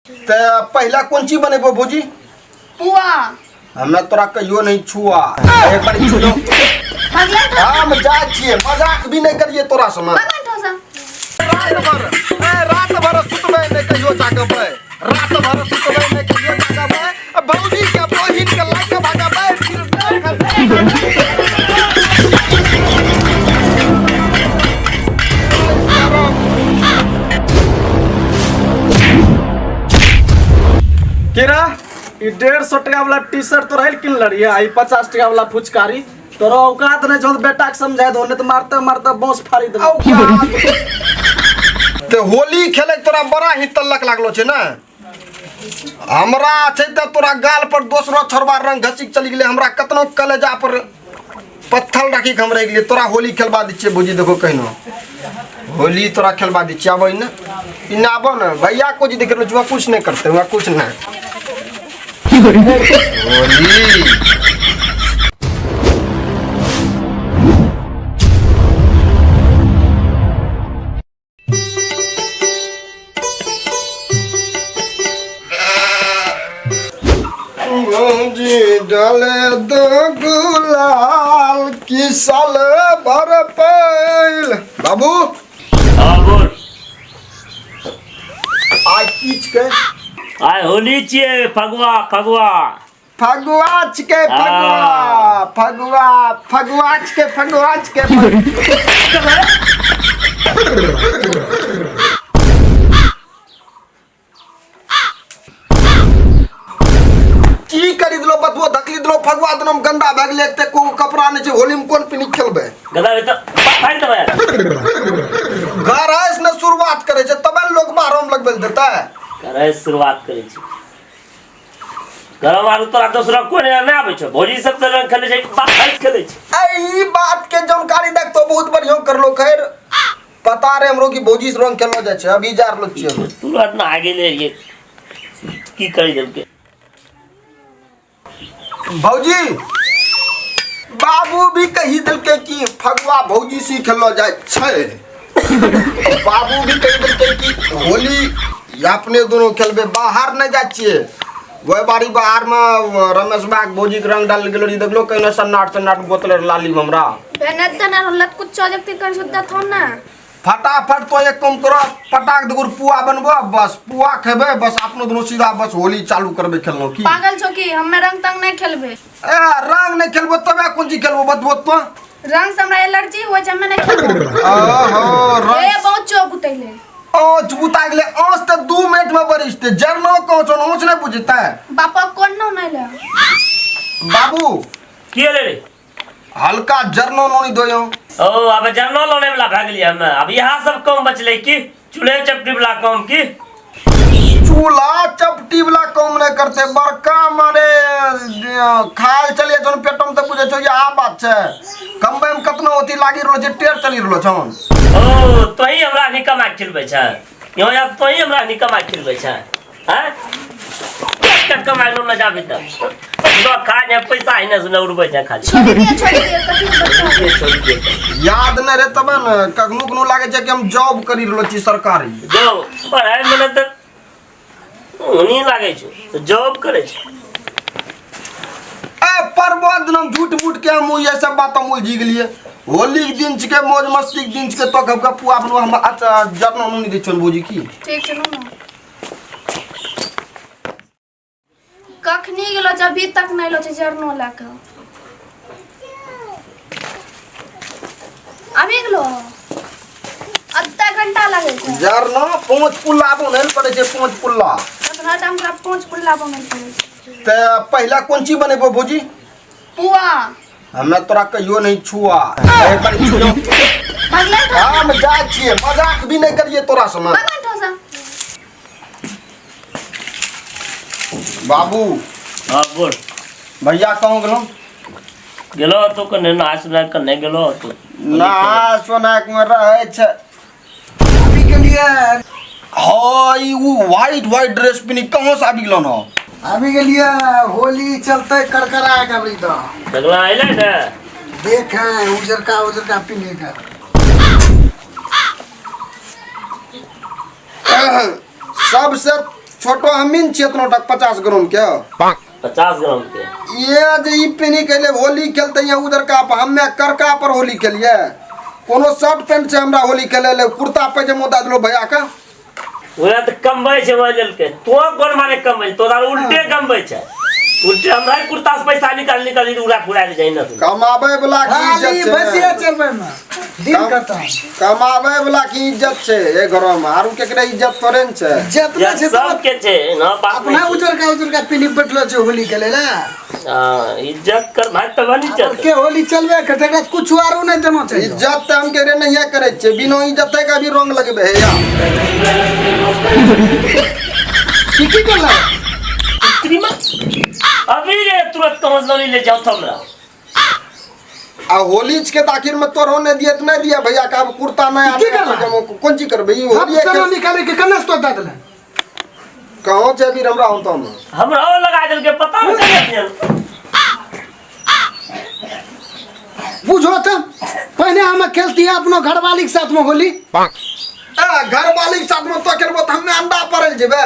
तऽ पहिला कोन चीज बनेबो भौजी? पुआ। हमे तोरा कहियो नहीं छुआ, एक बार छुलो। भगले तो। हम जाइ छियै, मजाक भी नहीं करिए तोरा से। भगवान ठोसा। रात भर ए, रात भर सुतबै नहीं कहियो जागबै, रात भर सुतबै नहीं कहियो जागबै, आ भौजी के बहिन के लऽ के भगबै। फिर केरा ई 150 टका वाला टी शर्ट तोरा हेल किनले रहियै, आ ई 50 टका वाला फुचकारी। तोरा औकात नहीं छौ तऽ बेटा के समझा दो, नहीं तऽ मारते मारते बांस फाड़ी देबो। ते होली खेले के तोरा बड़ा ही तल्लक लागलो छै ने। हमरा छै तऽ तोरा गाल पर दोसरो छोड़बा रंग घसिक चली गेलै। हमरा कतनो कलेजा पर पत्थर राखी के हम रहि गेलियै। तोरा होली खेलबा दै छियै भौजी, देखो कहिनो होली तोरा खेलबा दै छियै। आबै ने इन्ने, आबो ने भैया को जी देख रहलो छी, कुछ नहीं करते वहाँ, कुछ नहीं होली। भौजी डाले दो गुलाल की साल भर पैल। बाबू। हाँ, बोल। आइ की छिकै? आइ होली छियै, फगुआ फगुआ। फगुआ छिकै? फगुआ फगुआ फगुआ छिकै, फगुआ छिकै। की करी देलो बतबो, धकली देलो। फगुआ दिनो में गंदा भए गेलै, एते को कपड़ा नहि छै, होली में कोन पिनी खेलबै? गदा रे तऽ फाड़ि देबै। घर है ने शुरुआत करे छै तबे ने लोग बाहरो में लगबै लए देतै। करे शुरुआत करै छी गरम आलू। तोरा दोसरा कोन नहि आबै छौ? भौजी सब तऽ रंग खेलै छै, बाप भाई खेलै छै। ए, ई बात के जानकारी देख तो बहुत बढ़िया करलो। खैर पता रहे हमरो कि भौजी से रंग खेललो जाइ छै, अभी जा रहलो छियै हम। तू रात में आगे ले रहियै, की करी देलकै? भौजी, बाबू भी कही देलकै कि फगुआ भौजी से खेललो जाइ छै। बाबू भी कही देलकै कि होली अपने दोनों खेलबै, बाहर नहि जाइ छियै। वही बारी बाहर में रमेश बा के भौजी के रंग डाल गेलो रही, देखलो कहीं सन्नाट सन्नाट बोतल लाली में हमरा। भेनत देना लत कुछ चौजक कर सुद्धा थो ना। फटाफट तो एक काम करो, पटाक दगुर पुआ बनबो, बस पुआ खेबै, बस अपनो दोनों सीधा बस होली चालू करबै खेलनो की। पागल छो की? हमे रंग तंग नहीं खेलबे। ए, रंग नहीं खेलबो तबे कोन चीज खेलबो बतबो तो? रंग से हमरा एलर्जी होइ छै, हमे नहीं खेलबो। ओहो ए रंग बहुत चोप उतैले। ओच बुता गेलै। ओच तऽ 2 मिनट में बरिसते जरनो कोच ओच नहीं बुझतै। बापा कोन न नहीं ले। बाबू। की भेलै रे? हल्का जरनो नोनी दोयो। ओ आब जरनो लोने वाला भए गेलियै हमे। आब इएह सब काम बचलै की चूल्हे चपटी वाला काम की? चूल्हा चपटी वाला काम नहीं करते, बड़का मारे खाल चलिए जन पेटो में तो बुझे छो ये आ बात छै। कमबै में कतनो अथी लागी रहलो छै, टेर चली रहलो छन। ओ तोही हमरा निकमा खिलबै छै यहाँ यार, तोही हमरा निकमा खिलबै छै हैं? कते कमाइ लो न जाबी तऽ न खा ने पैसा ही ने सुने उड़बै छै खाली। छोड़ दिए, छोड़ दिए, कथी के बच्चा? छोड़ि दिए। याद नहीं रहे तबे ने कखनो कखनो लागे छै कि हम जॉब करी रहलो छी सरकारी। जॉब पढ़ाइ मे तऽ ओनी लागै छौ तऽ जॉब करै छै। ए परबो दिन हम झूठ मूठ के हम ये सब बात हम उलझी गेलिए। होली के दिन छिके, मौज मस्ती के दिन छिके, तो कब कब पुआ बनबो हम। अच्छा जरनो नूनी दै छौ भौजी की? ठीक छै नु। कखनी गेलो छै, अभी तक नहीं लो छै जरनो लए के। अभी गेलो, आधा घंटा लगे छै। जरनो 5 पुल्ला बनै लए पड़ै छै, 5 पुल्ला। कतना टाइम ओकरा 5 पुल्ला बनै पड़ै छै। ते पहिला कोन चीज बनेबो भौजी? पुआ। हमे तोरा कहियो नहीं छुआ, एक बार छुओ। भगले तो। हम जाइ छियै, मजाक भी नहीं करिए तोरा से। भगवान ठोसा। बाबू। हाँ, बोल। भैया कहूँ गेलहुँ? गेलो तो कने नहा सुना कने गेलो तो। नहा सोना के रहै छै। आबि गेलियै। हाँ, ई उ व्हाइट व्हाइट ड्रेस पिनी कहाँ से आबि गेलौ न? आबि गेलियै, होली चलतै करकरा के अबरी तऽ। झगड़ा अयलै ने। देख है उजरका उजरका पिन्हे के। सबसे छोटो हमीन छियै एतना टक 50 ग्राम के। 50 ग्राम के ये जे ई पेनी के ले होली खेलते हैं उधर का पर, हम्मे करका पर होली खेलिए। कोनो शर्ट पैंट छै हमरा होली खेले ले, कुर्ता पैजामा दऽ देलो भैया का। ओकरा तऽ कमबै छै ओहि लेलकै तो कोन माने कमबै छै तोरा उल्टे कमबै छै उल्टे हमरा ही कुर्ता से पैसा निकाल निकाल उड़ा फुरा दे जाइ न तू। कमाबै वाला की खाली इज्जत बसिया छै? चलबै में दिन कतम। कमाबै वाला की इज्जत छै ए घर में? आरू केकरे इज्जत थोड़े ने छै। जितना या छै तो सबके छै न बात अपना नहीं छै। उजरका उजरका पिनी बैठलो छै होली खेले ला। हाँ, इज्जत कर भाई तब नहीं चलते। के होली चलबे के तकरा कुछ आरो नहीं देना चाहिए। इज्जत तऽ हम केकरे नहीं करै छियै, बिना इज्जते के भी रंग लगबे है या। की की करला? अभी रे तुरंत कहाँ से ले जाओ हमरा। आ होली के तऽ आखिर में तोरो नहीं दिए तऽ नहीं दिया भैया का कुर्ता नहीं की करला? कोन चीज करबै ई हम होली चलो निकाले के कन्ने से तो दे देले। कहाँ छै अभी हमरा होता में? हमरा और लगा देल के पता नहीं चले। बुझो तो पहले हम खेलती है अपनो घरवाली के साथ में होली। ए घरवाली के साथ में तो खेलबो तऽ हमे अंडा पड़ल जेबे।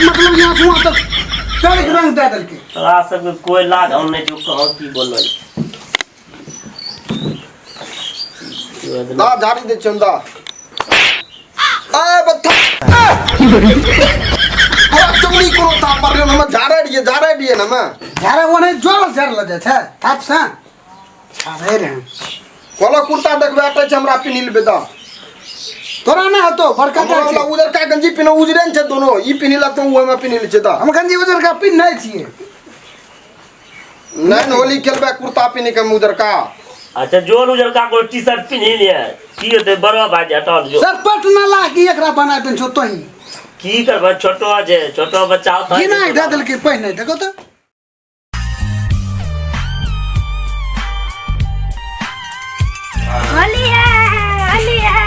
मतलब यहाँ से वहाँ तक चल के रंग दे देलके। तोरा सबके कोई लाज हम नहीं जो कहो की बोलो। दा झाड़ी दे चंदा। ए बत्था तोरा चुगली कोनो था पर हम झाड़े दिए झाड़े दिए न हम। झाड़े ओने जोर झाड़ ल जाय छै थाप से झाड़े रे। कोला कुर्ता देखबे अटै छै हमरा पिन्ही लेबे दा। तोरा ना हतो बड़का हमरा जाय वाला छै। उजरका गंजी पिन्ह उजरे ने छै दोनो, ई पिन्ही ला तो ओहिमे पिन्ही ले छै दा। हम गंजी उजरका पिन्ह नहीं छियै। नहीं होली खेलबे कुर्ता पिन्ही के उजरका। अच्छा जोन उजरका कोई टी शर्ट पिन्ही लिया की होते बड़वा भाई हटाओ जो। सरपट ना ला की एकरा बना देन छो तोही। की करबे छोटो जे छोटो बच्चा होता की ना दे देलके पहिने देखो तो। होली है होली है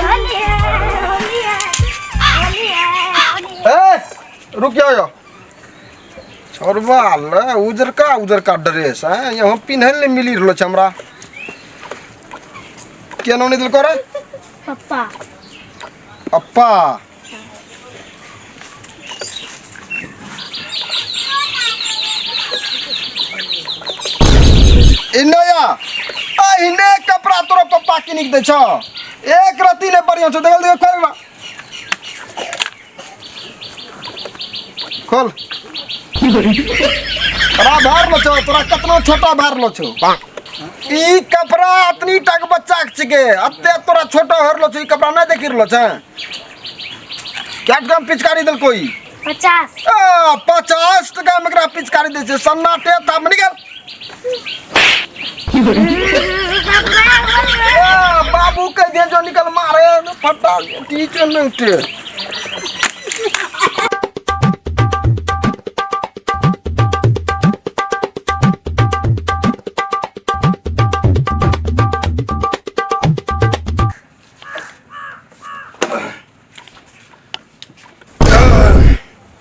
होली है होली है होली है होली है। ए रुक जाओ छोड़बा ले उजरका उजरका ड्रेस है यहाँ पिन्हल नहीं मिली रहलो छै हमरा। के नाम नहीं दिलको रे? पप्पा। पप्पा इन्ने आ इन्ने कपड़ा तोरा पप्पा किनिक दै छौ, एक रत्ती नहीं बढ़िया छौ। देखल देखल खोल ना। खोल तोरा भार लो छौ, तोरा कतना छोटा भार लो छौ। ई कपड़ा अतनी टाक बच्चा के छिके, अते तोरा छोटा हर लो छौ, ई कपड़ा नहीं देखि रहलो छै। क्या टका में पिचकारी देलको ई? 50। आ, 50 टका में एकरा पिचकारी दै छै, सन्नाटे थाप में निकल। आ, बाबू कह दे जो निकल मारे फटा टीचर नहीं उठे।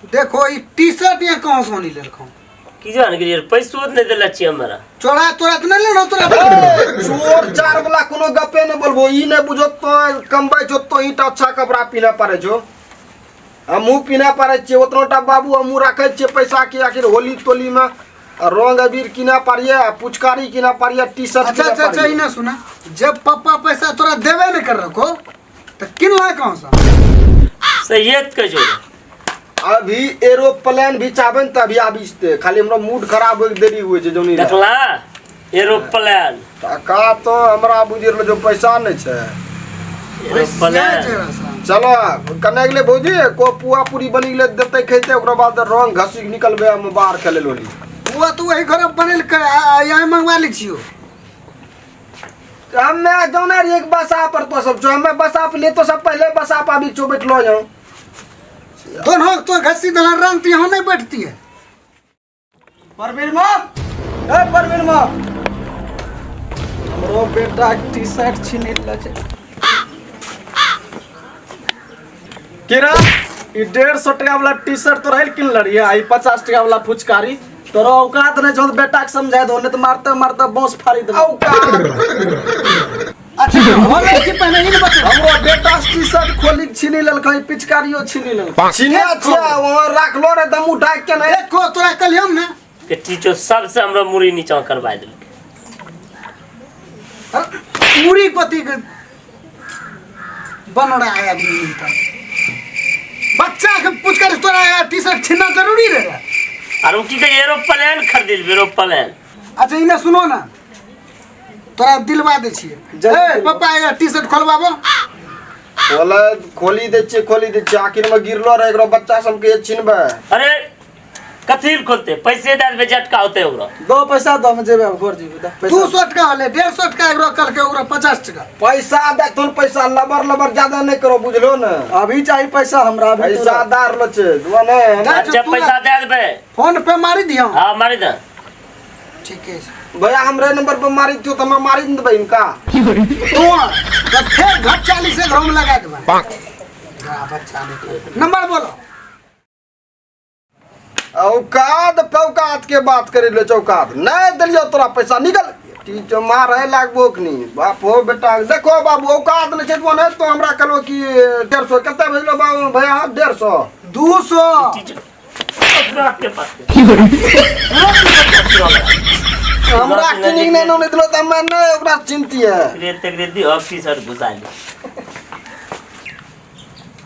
देखो ये टी शर्ट ये कौन सोनी लेलखो? की जान गेलियै पैसो नहीं देले छियै हमरा। चोरा तोरा त नहीं लेलो तोरा। चोर चार वाला कोनो गपे नहीं बोलबो, ई नहीं बुझो तो कमबै छो तो ही अच्छा कपड़ा पिन्ह पड़े छो। हमहूँ पिन्ह पड़े छियै ओतनो टा बाबू, हमहूँ राखै छियै पैसा की आखिर होली तोली में रंग अबीर किना पारिए, पुचकारी किना पारिए, टी शर्ट। अच्छा अच्छा अच्छा ई ना सुना, जब पप्पा पैसा तोरा देबे नहीं कर रखो तो किनला कौन सा? सही कहै छौ। अभी एरोप्लेन भी चाहबे न तभी आबी जेतै, खाली हमरा मूड खराब होइके देरी होइ छै जौनी। देखला एरोप्लेन टका तो हमरा बुझि रहलो जो पैसा नहीं छै। एरोप्लेन चलो कने गेलै भौजी को पुआ पूरी बनी गेलै देतै खैतै, ओकरा बाद रंग घसी के निकलबै हम बाहर खेलै होली। पुआ तो वही घर में बनेलकै, यहाँ मंगवा लै छियौ। हमे जौना रहियै बसा पर तो सब छौ, हमे बसा पर ले तो सब पहले बसा पर आबि छौ बैठलो जाऊं। दोनों तो घसी दला रंग तो यहाँ नहीं बैठती है। परवीन माँ, ए परवीन माँ, हमरो बेटा टी शर्ट छीन ले छै। केरा ई 150 टका वाला टी शर्ट तोरा किनले रहियै आ ई 50 टका वाला फुचकारी। तोरा औकात नहीं छौ बेटा के समझा दो, नहीं तो मारते मारते बॉस फाड़ी देबो। औकात अच्छा होले की पहने ई ने बचे हमरो बेटा टी शर्ट खोली के छीनी लेलकै पिचकारियो छीनी लेलकै छीने छिया वहाँ राखलो रे दम उठा के नहीं देखो तोरा कल हम ने के टीचर सबसे हमरा मुड़ी नीचा करवा देलकै। मुड़ी कथी के बन रहा है आदमी त बच्चा के पूछ कर तोरा टी शर्ट छीनना जरूरी रहे। आर उ की कहे एरोप्लेन खरीद एरोप्लेन। अच्छा इने सुनो ना तोरा दिलवा दे छिए। ए पापा ये टी शर्ट खोलवाबो। खोला खोली दे छिए खोली दे छिए आखिर में गिरलो रहे एकरो बच्चा सब के छिनबे। अरे कथी खोलते पैसे दे देबे झटका होते ओकरो। दो पैसा दो हम जेबे घर जेबे दे पैसा। 200 टका होले 150 टका एकरो कल के ओकरा 50 टका। पैसा दे तुम पैसा लबर लबर ज्यादा नहीं करो बुझलो ना। अभी चाहिए पैसा हमरा अभी पैसा दार लो छे दुआ ने। अच्छा पैसा दे देबे फोन पे मारी दियो। हां मारी दे ठीक है भैया हमरे नंबर पर मारी दियो त हम मारी देबै इनका। तू त फिर घट 40 से घर में लगा देबै। बच्चा नंबर बोलो। औकात पौकात के बात करे ले चौकात नहीं दिलियो तोरा पैसा निकल टीचर मार है लागबो कनी बाप हो बेटा। देखो बाबू औकात नहीं छै तो नहीं तो हमरा कहलो कि 150 कते भेजलो बाबू भैया 150 200 के पास हमरा किनिक नहीं नहीं दिलो त हम नहीं ओकरा चिंती है। रेत रेती ऑफिसर घुसा ले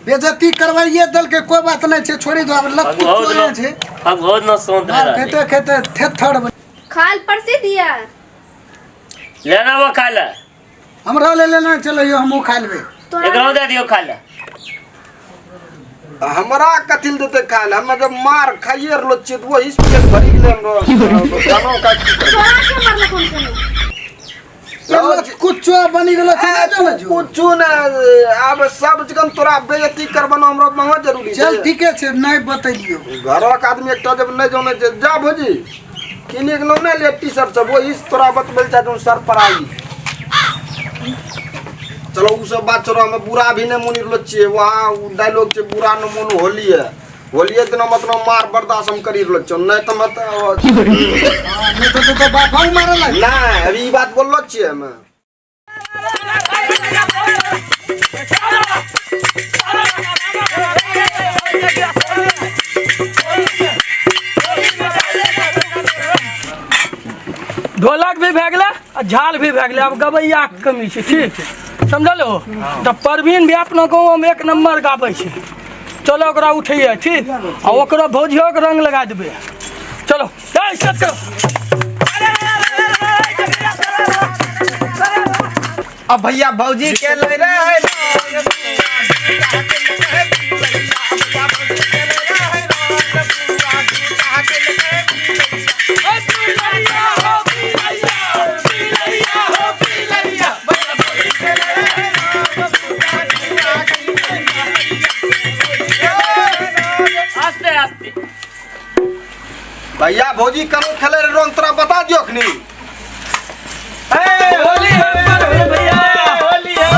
बेइज्जती करवाइए दल के कोई बात नहीं छे छोड़ी दो अब लत कुछ छे अब बहुत न सोंद रहे खेते खेते थेथड़ खाल पर से दिया लेना वो खा ले हमरा ले लेना चलो यो हमहु खा लेबे एकरो दे दियो खा ले। हमरा कथिल देते खा ले हम जब मार खाइए रहलो छियै त वही पेट भरि गेलै हमरो जानो का तोरा के मारल कोन कोन कुछ बनी गेलो छै कुछ ना आब सब जगह तोरा बेइज्जती करबनो हमरो बहुत जरूरी छै। चल ठीके छै नहीं बतैलियो घरक आदमी एकटा जब नहीं जाने छै जा भौजी किने के ने ले टी शर्ट सब वही तोरा बतबल चाहे सर पर आई। चलो उ सब बात छोड़ो हम बुरा भी नहीं मोनी रहलो छियै वहाँ उ डायलॉग छै बुरा न मोन होली है होली इतना मतलब मार बर्दाश्त हम करी रहलो छियै नहीं त मत नहीं तो बाप हम मारे लाग नहीं अभी ई बात बोललो छियै हम। ढोलक भी भए गेलै आ झाल भी भए गेलै आब गबैयाके कमी छै ठीक समझलो। तऽ परवीन भी अपना गाँवमे एक नंबर गाबै छै चलो ओकरा उठैये ठीक आ ओकरो भौजियोके रंग लगा देबै चलो स्टार्ट करो। अब भैया भौजी के ले रहे आस्ते आस्ते भैया भौजी कनो खेले रे रंग तोरा बता दियो खनी। ए होली है भैया होली है।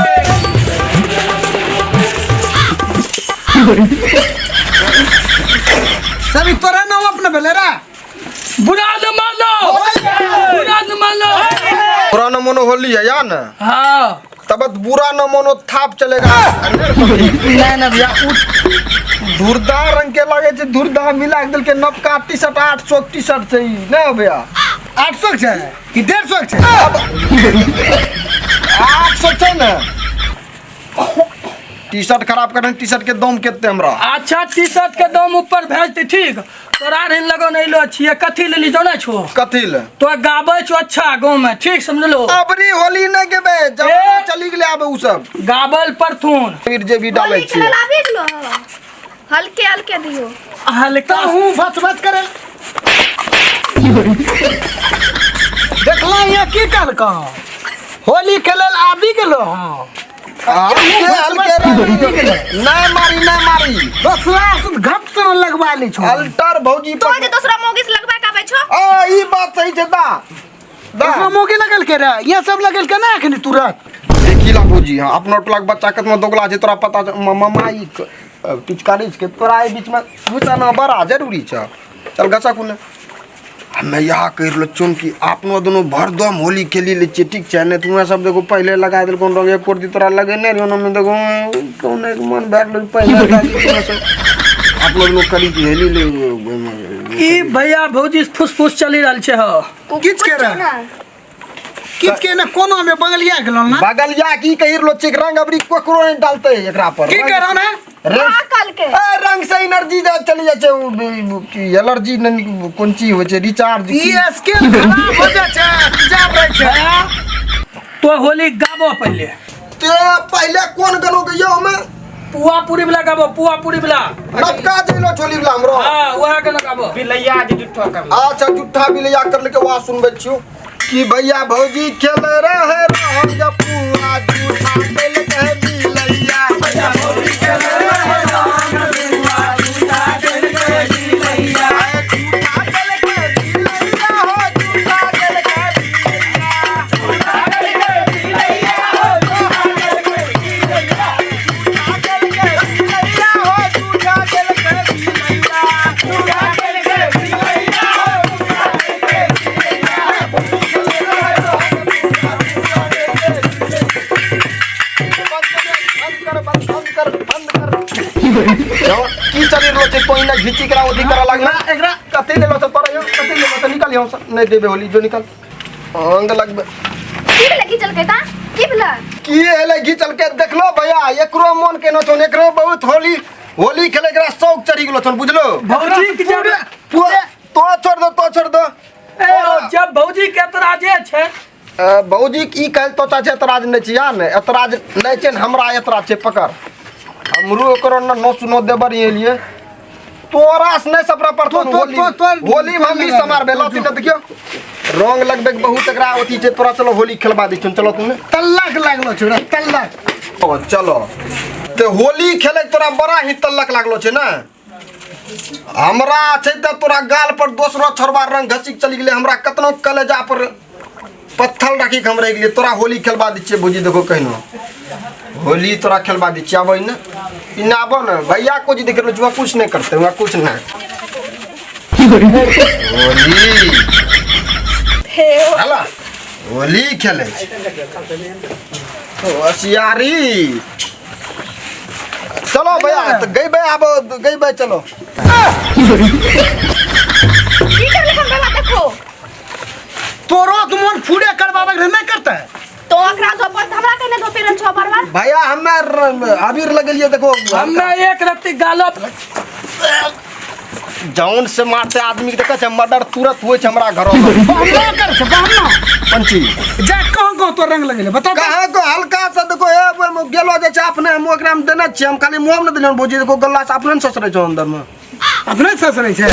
सभी तोरा नाम अपने भेले रे बुरा न मानो बुरा न मानो बुरा न मोनो होली है या ना। हां तब बुरा न मोनो थाप चलेगा। नहीं ना भैया धुरदा रंग के लागे छै धुरदा मिला के देलके नबका टी शर्ट 800 टी शर्ट छै नहीं भैया 800 छै कि 150 छै 800 छै ना। टी शर्ट खराब करने टी शर्ट के दाम केते हमरा। अच्छा टी शर्ट के दाम ऊपर भेज दे ठीक तोरा ऋण लगो नहीं लो छिए कथी लेली जानै छो कथी ले तो गाबै छो अच्छा गाँव में ठीक समझलो। अबरी होली नहीं गेबे जमाना चली गेलै आब उ सब गाबल परथुन फिर जे भी डालै छी हल्के हल्के दियो हल्का हूं फच फच करे देखला ये की कहलको होली खेलल आबि गेलो। हां हल्के हल्के नहीं मारी नहीं मारी दोसरा से घट से लगवा ली छो अल्टर भौजी तो जे दोसरा मोगी से लगवा के आबै छो। आ ई बात सही छै दा दोसरा मोगी लगल के रे ये सब लगल के ना अखनी तुरंत देखिला भौजी। हां अपनो टोला के बच्चा कतना दोगला छै तोरा पता छै मामा ई पिचकारी के तोरा ई बीच में घुसाना बड़ा जरूरी छै। चल घसा कुने हमे यहाँ कहि रहलो चुन कि अपनो दुनू भरदम होली खेली लै छियै, ठीक छै? नहि तऽ उएह सब देखो पहिले लगा देलको रंग, एक कोरती तोरा लगेने रहियो ने, देखो कौन एक मन भए गेलो पहिले लगा देलको सब। अपनो दुनू करी कि हेली ले ओहिमे। की भैया भौजी फुस फुस चलि रहल छै हो? किछ के रह किछ के ने कोनो में बगलिया गेलो ना। बगलिया की कहि रहलो छै, रंग अबरी ककरो नहि डालते एकरा पर। की करो ना? रंग का कल के ए, रंग से एनर्जी जा चली जाइ छै, उ की एलर्जी नहि कोन चीज होइ छै, रिचार्ज ई स्किन खराब हो जाइ छै, तेजाब रहै छै। भैया तो होली गाबो पहिले। ते पहिले कोन गनो गइयो हमे? पुआ पूरी वाला गाबो, पुआ पूरी वाला। नबका जइलो छोली वाला हमरो। हाँ वह गाना गाबो। बिलैया जे जुट्ठो कर। अच्छा जुट्ठा बिलैया कर लेके वहाँ सुनबै छियो कि भैया भौजी खेल रहे रंग पुआ जूठा खेल के बिलैया। भैया भौजी खेल रहे रंग पुआ जूठा खेल के बिलैया। जूठा खेल के बिलैया हो, जूठा खेल के बिलैया। जूठा खेल के बिलैया हो, जूठा खेल के बिलैया। जूठा खेल के बिलैया हो, जूठा खेल के बिलैया। जूठा खेल के बिलैया हो, जूठा खेल के बिलैया। बंद कर, बंद कर, बंद कर। की चली रहलो छै? तोहि ने घिची करा ओथी करा लगना। एकरा कते लेलो छै तोरा? यौ कते लेलो छै? निकाल यहां से, नहीं देबे होली, जो निकाल अंग लगबे। की भेलै घिचल के ता? की भेलै? की हेले घिचल के? देखलो भैया, एकरो मन केनो छौ, एकरो बहुत होली होली खेले एकरा शौक चढ़ि गेलो छौ, बुझलो? भौजी के जब तो छोड़ दो, तो छोड़ दो। ए जब भौजी के एतराजे छै। भौजी की कहल तो चाचे एतराज नहीं छिया ने, एतराज नहीं छै ने, हमरा एतराज छै, पकड़ हमरो ओकरो न नो सुनो देबर ये लिए तोरा से नहीं सपरा पड़तो। तो- होली तो- होली में हम भी समार भेलो तीन, देखियो रंग लगबे के बहुत एकरा अथी छै। तोरा चलो होली खेलबा दै छियौ, चलो तुमने। तल्लक लागलो छै तल्लक। ओ चलो ते होली खेले के तोरा बड़ा ही तल्लक लागलो छै ने। हमरा छै तऽ तोरा गाल पर दोसरो छोड़बा रंग घसिक चली गेलै, हमरा कतनो कलेजा पर पत्थर राखी के हम रहि गेलियै। तोरा होली खेलबा दै छियै भौजी, देखो कहनो होली तोरा खेलबा दै छियै। आबै ने इन्ने, आबो ने भैया को जी देख रहलो छी, कुछ नहीं करते वहाँ, कुछ नहीं होली हला होली खेले छै होशियारी। चलो भैया तो गईबे, आब गईबे, चलो। की करले हम बाबा देखो। तोरो के मन फूड़े करबाबे के नहीं करते। तो एकरा धो पर हमरा कहने धोते रहल छो बार बार। भैया हमे अबीर लगेलिए देखो। हमे एक रत्ती गालो जौन से मारते आदमी के देखै छै मर्डर तुरंत होइ छै हमरा घरो में। बहना कर छै बहना। पंची जा कहाँ कहाँ तो रंग लगेले बता तो। कहाँ को हल्का सा देखो ए ओहिमे गेलो जे छै अपने हम ओकरा में देने छियै, हम खाली मुँह में ने देलियै भौजी, देखो गल्ला से अपने ने ससरै छै अंदर में। अपने ससरै छै।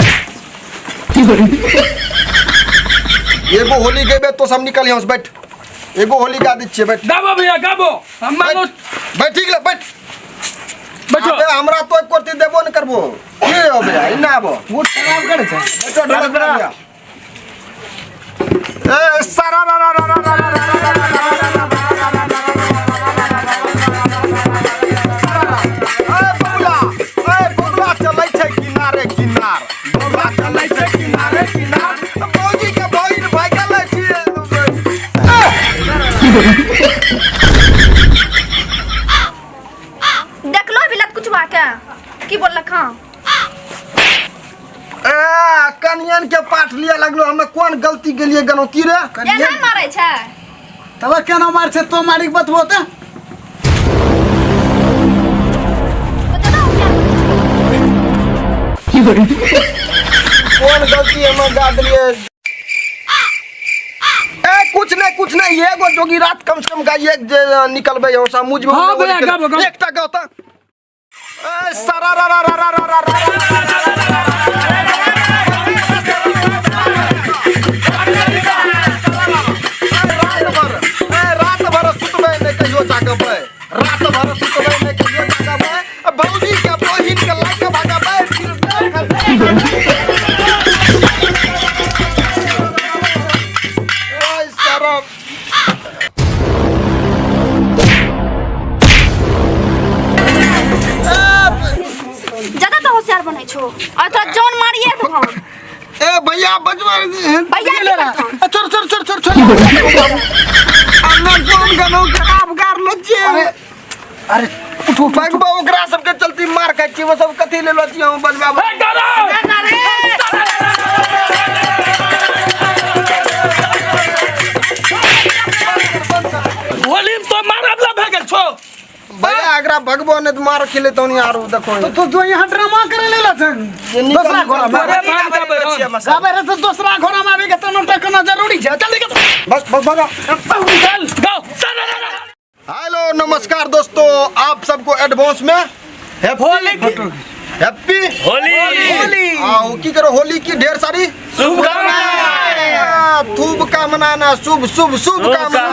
एगो होली गेबे तो सब निकल यहाँ से, बैठ एगो होली गा दै छियै, बैठ। गाबो भैया गाबो, हम मानो। बैठ, ठीक ले बैठ। बैठो। अबे हमरा तो एक कोटी देबो न करबो की हो भैया, इन्ना आबो। मूड खराब करे छै। बैठो ढोलक बजा भैया। ए सारा रा रा रा रा रा रा रा रा रा रा। ए बबुला, ए बबुला चलै छै किनारे किनार, बबुला चलै छै किनारे किनार, भौजी के बहिन भाई गेलै छियै। देखलो बिलत कुछ के की बोललक? हाँ ए कनियन के पाठ लिया लगलो, हमे कोन गलती के लिए गनो की रे? एना मारै छै। तब केना मार छै तो मारी के बतबो त। तो ज्यादा होशियार बनै छौ। कोन गलती हमे गा देलिए? ए कुछ नहीं कुछ नहीं, एगो जोगी रात कम से कम गाइए जे निकलबे यहाँ से मुझ में। हाँ भैया, गाबो, गाबो। एकटा गाओ त। ए सारा रा रा रा रा रा रा रा। रात भर, ए रात भर सुतबै नहि कहियो जागबै, रात भर सुतबै नहि कहियो जागबै, भौजी के बहिन के लऽ के भागबै फिर। ओइ सरम। ज्यादा तो होशियार बनै छौ और तोरा जौन मारिए देबौ। ए भैया बजवा भैया ले रहा छोड़ छोड़ छोड़ छोड़ छोड़। हमे कोन गनो खराब कर लो छियै। अरे अरे उठ उठ। भगवा ओकरा सबके चलती मार खाइ छियै, वो सब कथी लेलो छियै हम बजवा। ए, डरो! होली में तो मारब ला भए गेल छौ। भैया एकरा भगबो नहीं तो मार खिले तो नहीं आरो देखो। तो तू यहाँ ड्रामा करे लेला छन दोसरा घोड़ा में। अरे भाग जाबै हम। गाबै रहे तो दोसरा घोड़ा में आबि के तो नाटक करना जरूरी छै। चल निकल। बस बस भगा। चल गाओ। चल। हेलो नमस्कार दोस्तों, आप सबको एडवांस में हैप्पी हैप्पी होली। आओ की करो होली की ढेर सारी शुभकामनाएं। शुभ कामना ना शुभ शुभ शुभ कामना।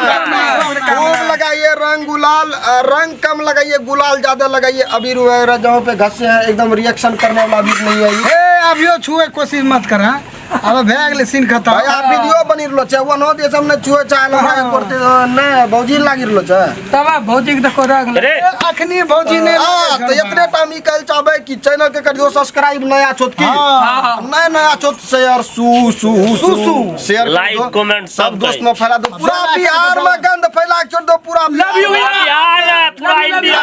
खूब लगाइए रंग गुलाल, रंग कम लगाइए गुलाल ज्यादा लगाइए। अबीर वगैरह जहाँ पे घसे हैं एकदम रिएक्शन करने वाला अबीर नहीं है ये। ए अभियो छुए कोशिश मत कर। हां अब भए गेलै सीन खत्म। भाई आप वीडियो बनी रहलो छै वो नो देश हमने छुए चाहलो भाई करते ने भौजी लागी रहलो छै। तब भौजी के देखो रंग। रे अखनी भौजी ने हां तो इतने टाइम ई कहल चाहबै कि चैनल के कर दियो सब्सक्राइब, नया छोट की नया नया छोट शेयर सु सु सु सु शेयर कर लाइक दो। कमेंट सब दोस्त में फैला दो, पूरा बिहार में गंद फैला के छोड़ दो पूरा। लव you Bihar पूरा इंडिया।